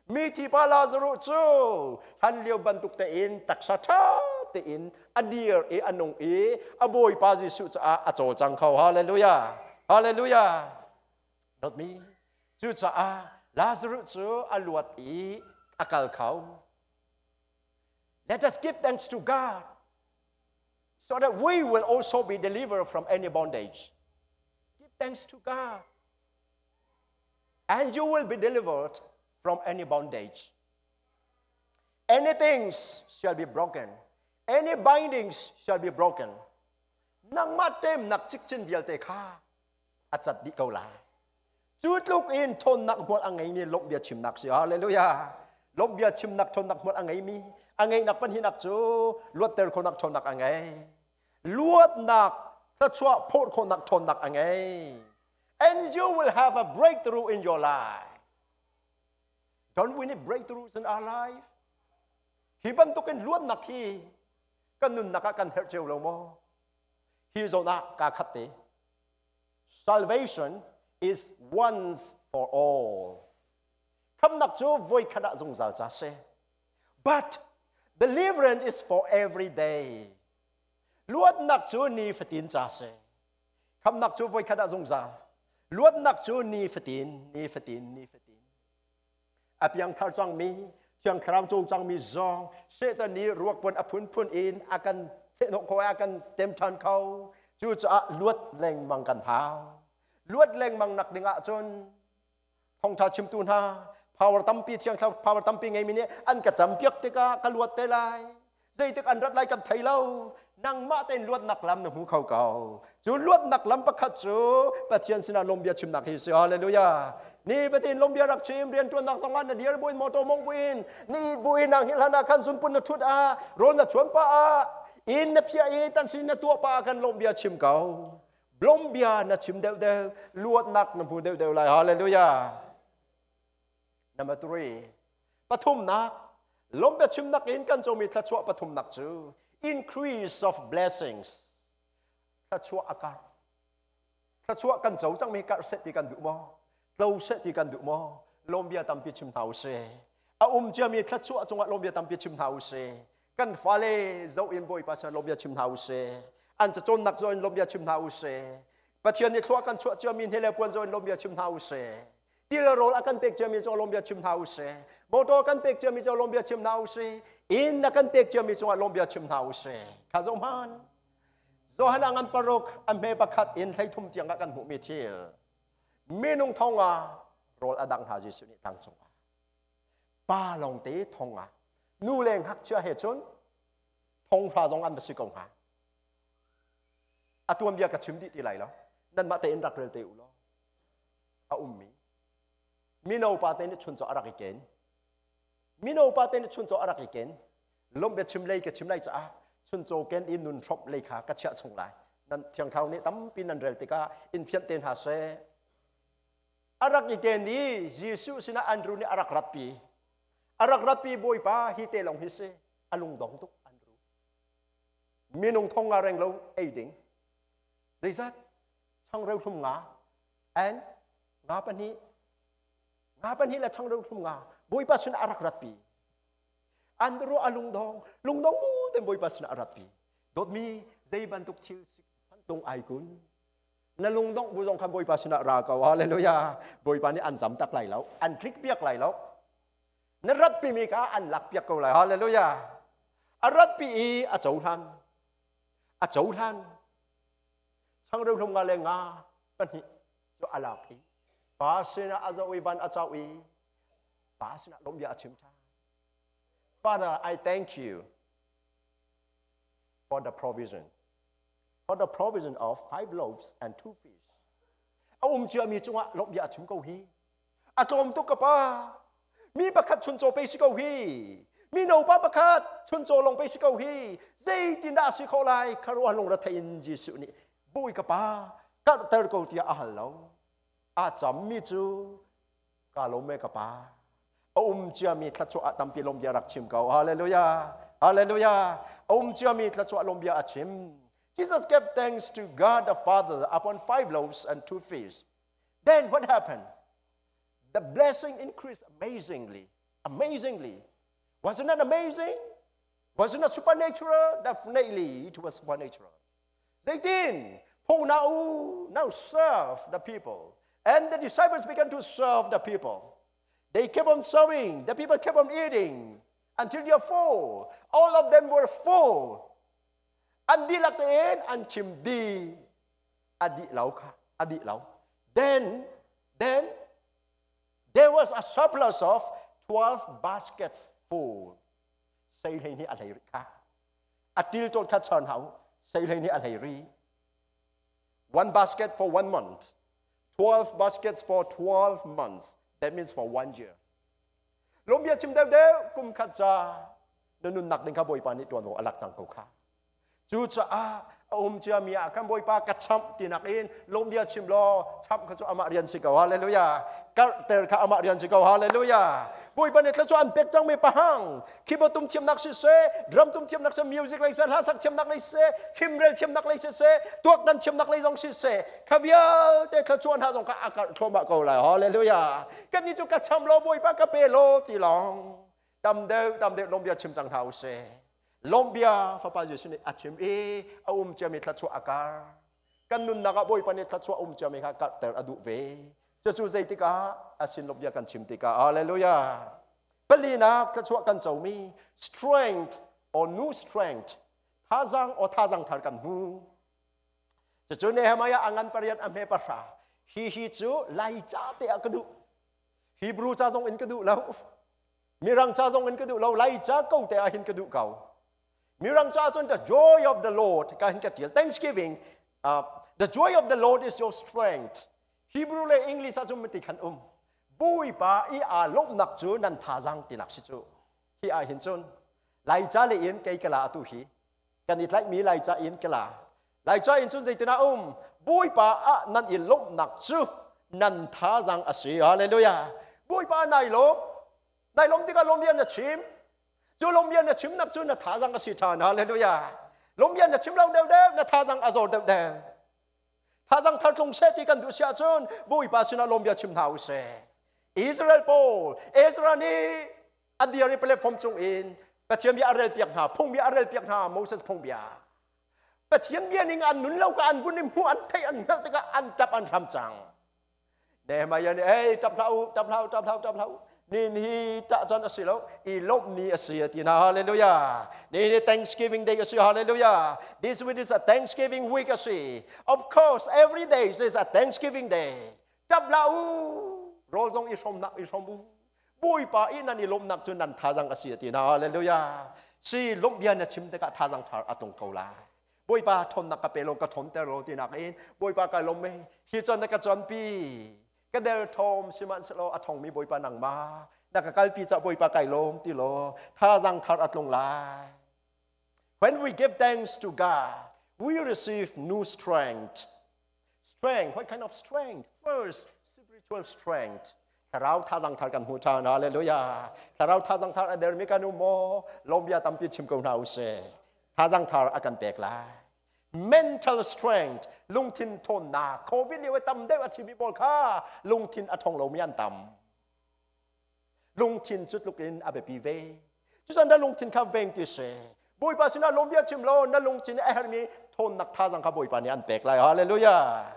mithi pa Lazarus cu hlan lio bantuk tein taksa ṭha tein a dir i a nung i a Bawipa Jesuh caah a cawlcang kho. Hallelujah. Hallelujah. Dawtmi, cucaah Lazarus cu a luat i a kal kho. Let us give thanks to God so that we will also be delivered from any bondage. Give thanks to God and you will be delivered from any bondage. Any things shall be broken. Any bindings shall be broken. Nangmah temnak cikcin vialte kha. A cat dih ko lai. Cu tluk in ṭhawnnak hmual a ngeimi lawmhbia chimnak si. Hallelujah. Lawmhbia chimnak ṭhawnnak hmual a ngeimi, a ngeihnak pahnihnak cu luatter khawhnak ṭhawnnak a ngei. Luatnak thluachuah phawt khawhnak ṭhawnnak a ngei. And you will have a breakthrough in your life. Don't we need breakthroughs in our life? Hi bantukin luatnak hi kan nunnak ah kan herh cio lo maw? Hi zawn ah kaa khat te. Salvation is once for all. Khamnak cu voikhat ah zungzal ca si. But deliverance is for every day. Luatnak cu ni fatin ca si. Khamnak cu voikhat ah zungzal. Luatnak cu ni fatin, ni fatin, ni fatin. A piangthar cangmi, Thiang Thlarau co cangmi zong Satan nih ruakpuan a phunphun in a kan chehhnawh kho, a kan tem ṭhan kho. Cucaah luat lengmang kan hau. Luat lengmang nak ding ahcun thawngṭha chimtu hna power tampi Thiang Thlarau power tampi ngeimi nih an ka campiak tikah ka luat te lai. Zeitik an rat lai kan thei lo. Nangmah tein luatnak lam na hmu kho ko. Cu luatnak lam pakhat cu Pathian sinah lawmbia chimnak hi si. Hallelujah. Ni fatin lawmbia rak chim rianṭuannak zongah na dir buin motor mong buin ni buin nang hil hlan ah khan zunpun na ṭhut ah rawl na chuan pa ah inn na phiah i tan sin na tuah pa ah khan lawmbia chim ko. Lawmbia na chim deuhdeuh luatnak na hmu deuhdeuh lai. Hallelujah. Number 3. Pathumnak, lawmhbia chimnak in kan comi thluachuah pathumnak cu increase of blessings. Thluachuah a karh. Thluachuah kan co cangmi karh seh ti kan duh maw? Tlo seh ti kan duh maw? Lawmbia tampi chim hna usih. A um ciami thluachuah cungah lawmbia tampi chim hna usih. Kan fale zoh in Bawipa sin lawmbia chim hna usih. An cacawnnak zoh in lawmbia chim hna usih. Pathian nih thlua kan chuah ciami hne le puan zoh in lawmbia chim hna usih. Ti le rawl a kan pek ciami cu lawmbia chim hna usih. Motor kan pek ciami cu lawmbia chim hna usih. Inn na kan pek ciami cungah lawmbia chim hna usih. Kha zoh hman. Johan a ngan 6 a hme 1 in 13 tiang ah kan hmuhmi thil. Minung thong ah rawl a dang hna Jesuh nih tlang cungah. Pa lawng te thong ah nu le ngakchia he cun thong hra zong an va si ko hnga. A tuanbia ka chim dih ti lai lo. Nanmah tein rak rel te u law. A ummi mino pa te nih chuncaw a rak i ken. Mino pa te nih chuncaw a rak i ken. Lawmh bia chim lei ka chim lai caah chuncaw ken i nun hrawmh lei kha ka chiah chung lai. Nan Thiang Thlarau nih tampi nan rel tikah in fianh te hna seh. A rak i ken i Jesuh sinah Andrew nih a rak ratpi. A rak ratpi Bawipa hi te lawng hi si. A lungdong tuk Andrew. Minung thong nga reng lo ei ding. Zeizat? Changreu hlum nga and nga pahnih. Nga pahnih le changreu hlum nga Bawipa sinah a rak ratpi. Andrew a lungdong, lungdong bu ten Bawipa sinah a ratpi. Dawtmi zei bantuk thil tung ai kun. Na lungdongh bu zong khan Bawipa sinah ra ko. Hallelujah. Bawipa nih an zam tak lai lo. An tlik piak lai lo. Na ratpi mi kha an lak piak ko lai. Hallelujah. A ratpi i a cohlan. A cohlan. Changreu hlum nga le nga pahnih cu a lak i pa sinah a zoh i van a cau i pa sinah lawmhbia a chim ṭhan. Father, I thank you for the provision. For the provision of five loaves and two fish. A um ciami cungah lawmhbia a chim ko hi. A tlawm tuk ka pa. Mi pakhat chuncaw pe si ko hi. Mi no pa pakhat chuncaw lawng pe si ko hi. Zeitindah a si khawh lai? Kharuah lungre in Jesuh nih Bawi ka pa karhter ko tiah a hal lo. A cammi cu ka lawm e ka pa. A um ciami thluachuah ah tampi lawm bia rak chim ko. Hallelujah. Hallelujah. A um ciami thluachuah lawm bia a chim. Jesus gave thanks to God the Father upon five loaves and two fish. Then what happens? The blessing increased amazingly. Amazingly. Wasn't that amazing? Wasn't that supernatural? Definitely it was supernatural. Zeitin, now, now serve the people. And the disciples began to serve the people. They kept on serving. The people kept on eating until they are full. All of them were full. An dihlak tein an khim dih. A dih lo kha. A dih lo. Then there was a surplus of 12 baskets full. Sei hlei nih a hlei rih kha. A til ṭawt kha chon hau. Sei hlei nih a hlei ri. One basket for one month. 12 baskets for 12 months. That means for one year. Lawmbia chim deuhdeuh kum khat ca na nunnak ding kha Bawipa nih tuanvo a lak cang ko kha. Cucaah a um ciami ah kan Bawipa ka chamh tinak in lawmbia chim law chamh kha cu amah rian si ko. Hallelujah. Karhter kha amah rian si ko. Hallelujah. Bawipa nih thluachuah an pek cangmi pahang keyboard tum thiamnak siseh, drum tum thiamnak siseh, music lei siseh, hla sak thiamnak lei siseh, chimrel thiamnak lei siseh, tuaktan thiamnak lei zong siseh, kha vialte thluachuah hna zong kha a karh thluahmah ko lai. Hallelujah. Kan nih cu ka cham law Bawipa ka pe law ti lawng tam deuh tam deuh lawmbia chim cang hna usih. Lawmbia Fapa Jesuh nih a chim i a um ciami thluachuah a kar. Kan nunnak ah Bawipa nih thluachuah um ciami kha karhter a duh ve. Cucu zeitikah a sin lawmbia kan chim tikah. Hallelujah. Palinak thluachuah kan comi strength or new strength thazang or thazang thar kan hmu. Cucu Nehemiah a ngan pariat a hme pahra. Hi hi cu Laica te ah ka duh. Hebrew ca zong in ka duh lo. Mirang ca zong in ka duh lo. Laica ko te ah hin ka duh ko. Mirang ca cun the joy of the Lord ka hin ka tial. Thanksgiving, the joy of the Lord is your strength. Hebrew le English ah cun mati khan um. Bawipa i aa lawmhnak cu nan thazang tinak si cu. Hi ah hin cun Laica le in kei ka la atu hi. Kan i tlaihmi Laica in ka la. Laica in cun zeitin ah um? Bawipa ah nan i lawmhnak cu nan thazang a si. Hallelujah. Bawipa nai lawm. Nai lawm tikah lawm bia na chim. Cu lawm bia na chimnak cu na thazang a si ṭhan. Hallelujah. Lawm bia na chim lo deuhdeuh, na thazang a zor deuhdeuh. Thazang thar tlung seh ti kan duh si ahcun Bawipa sinah lawm bia chim hna u sih. Israel pawl, Ezra nih a dir i platform cung in Pathian bia a rel piak hna, phung bia a rel piak hna, Moses phung bia. Pathian bia ning an nun lo ka an vun i hmuh an theih an hngalh tikah an ṭap an hram cang. Nehemiah nih ei ṭap hlah u, ṭap hlah u, ṭap hlah u, ṭap hlah u. Ni hi ṭah caan a si lo, i lawmh ni a si a ti hna. Hallelujah. Ni hi Thanksgiving Day a si. Hallelujah. This week is a Thanksgiving week a si. Of course, every day is a Thanksgiving Day. Ṭap hlah u. Rawl zong i hrawm nak i hrawm u. Bawipa i nan i lawmhnak cu nan thazang a si a ti hna. Hallelujah. Si lawmh bia na chim tikah thazang thar a tlung ko lai. Bawipa ṭhawnnak ka pe law ka ṭhawnter law tinak in Bawipa kai lawm mei hi cun na ka cawnpi ka derthawm sihmanhsehlaw a ṭhawngmi Bawipa nangmah na ka kalpi caah Bawipa kai lawm ti law thazang thar a tlung lai. When we give thanks to God, we receive new strength. Strength, what kind of strength? First, spiritual strength. Thlarau thazang thar kan hmu ṭhan. Hallelujah. Thlarau thazang thar a dermi kan um maw? Lawmbia tampi chim ko hna usih. Thazang thar a kan pek lai. Mental strength, lungthin ṭhawnnak. COVID lio i tam deuh a thimi pawl kha lungthin a ṭhawng lomi an tam. Lungthin cu tluk in a biapi ve. Cucan na lungthin kha veng ti si. Bawipa sinah lawmbia chim law na lungthin a herhmi ṭhawnnak thazang kha Bawipa nih an pek lai. Hallelujah.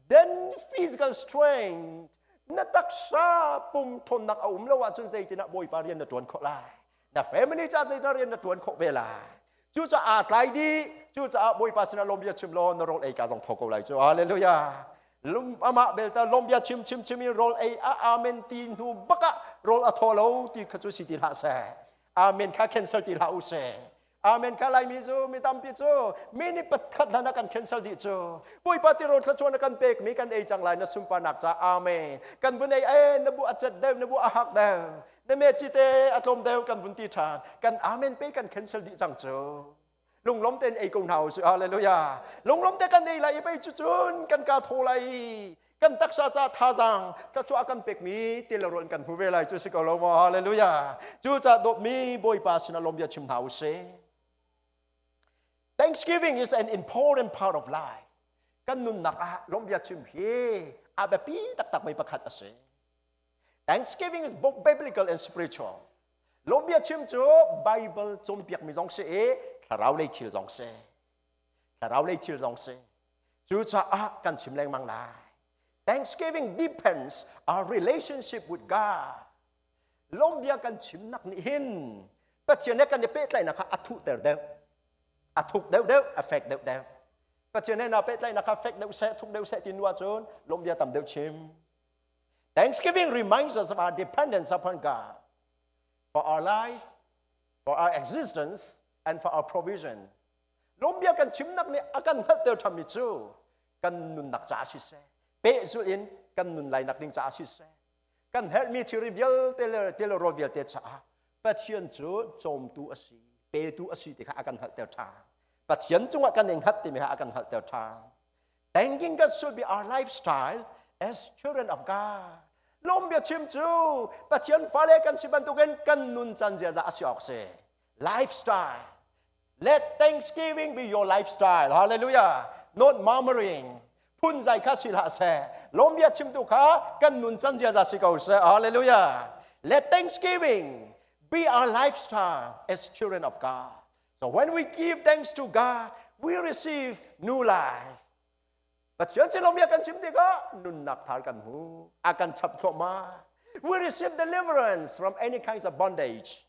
Then physical strength na taksa pum ṭhawnnak a um lo ahcun zeitinah Bawipa rian na ṭuan khawh lai. Na family ca zeitinah rian na ṭuan khawh ve lai. Cucaah aa tlai dih. Cucaah Bawipa sinah lawmbia chim law na rawl ei ka zong tho ko lai cu. Hallelujah. Amah belte lawmbia chim chim chim in rawl ei a amen ti hnu bakah rawl a thaw lo ti kha cu si ti hlah seh. Amen kha cancel ti hlah u sih. Amen kha Laimi cu mi tampi cu mi nih pakhat hlan ah kan cancel dih cu. Bawipa ti rawl thluachuah na kan pek mi kan ei cang lai na sunparnak ca amen. Kan vun ei e na bu a cet deuh na bu a hak deuh na me cite a tlawm deuh kan vun ti ṭhan. Kan amen pe kan cancel dih cang cu. Lunglawm tein ei ko hna usih. Hallelujah. Lunglawm te kan ei lai i pei cu cun kan ka thaw lai i kan taksa ca thazaang thluachuah kan pekmi ti le rawl kan hmu ve lai cu si ko lo maw? Hallelujah. Cu ca dawtmi Bawipa sinah lawm bia chim hna usih. Thanksgiving is an important part of life. Kan nunnak ah lawm bia chim hi a biapi taktak mi pakhat a si. Thanksgiving is both biblical and spiritual. Lawmbia chim cu Bible cawnpiakmi zong si i thlarau lei thil zong si. Thlarau lei thil zong si. Cucaah kan chim lengmang lai. Thanksgiving depends our relationship with God. Lawmbia kan chimnak nih hin Pathian he kan i pehtlaihnak kha a thuhter deuh. A thuk deuh deuh, a fek deuh deuh. Pathian he naa pehtlaihnak kha fek deuh seh, thuk deuh seh ti nu ahcun lawmbia tam deuh chim. Thanksgiving reminds us of our dependence upon God for our life, for our existence, and for our provision. Lawmbia kan chimnak nih a kan hngalhter ṭhanmi cu kan nunnak caah siseh, pehzulh in Kan nun lai nak ding caah siseh, kan herhmi thilri vialte le tilrawl vialte caah Pathian cu cawmtu a si, petu a si ti kha a kan hngalhter ṭhan. Pathian cungah kan i hngat timi kha a kan hngalhter ṭhan. Thanking God should be our lifestyle as children of God. Lawm bia chim cu Pathian fale kan si bantukin kan nun can ziaza a si awk si. Lifestyle. Let thanksgiving be your lifestyle. Hallelujah. Not murmuring. Phunzai kha si hlah seh. Lawm bia chimtu kha kan nun can ziaza si ko seh. Hallelujah. Let thanksgiving be our lifestyle as children of God. So when we give thanks to God, we receive new life. Pathian sin lawmia kan chim tikah nunnak thar kan hmu. A kan chap thluahmah. We receive deliverance from any kinds of bondage.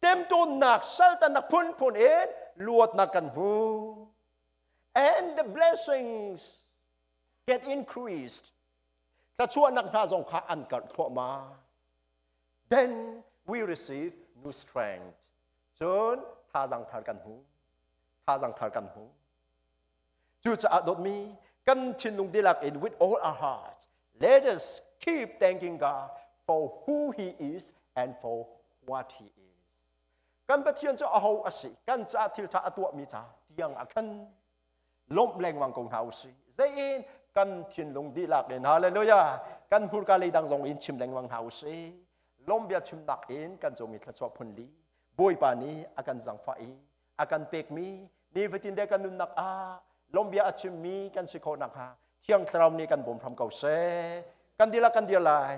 Temtunak, saltanak phunphun in luatnak kan hmu. And the blessings get increased. Thluachuahnak hna zong kha an karh thluahmah. Then we receive new strength. Cun thazaang thar kan hmu. Thazaang thar kan hmu. Cucaah dawtmi, kan thinlung dihlak in with all our hearts, let us keep thanking God for who He is and for what He is. Kan Pathian cu aho a si, kan caah thil ṭha a tuahmi ca tiang ah khan lawmh lengmang ko hna u sih. Zeiin kan thinlung dihlak in hallelujah kan hmurka lei dang zong in chim lengmang hna u sih. Lawm bia chimnak in kan comi thluachuah phun li Bawipa nih a kan zangfah i a kan pekmi nifatin te kan nunnak ah lawmhbia a chimmi kan si khawh nakhnga Thiang Thlarau nih kan bawm hram ko seh. Kan dihlak kan dir lai.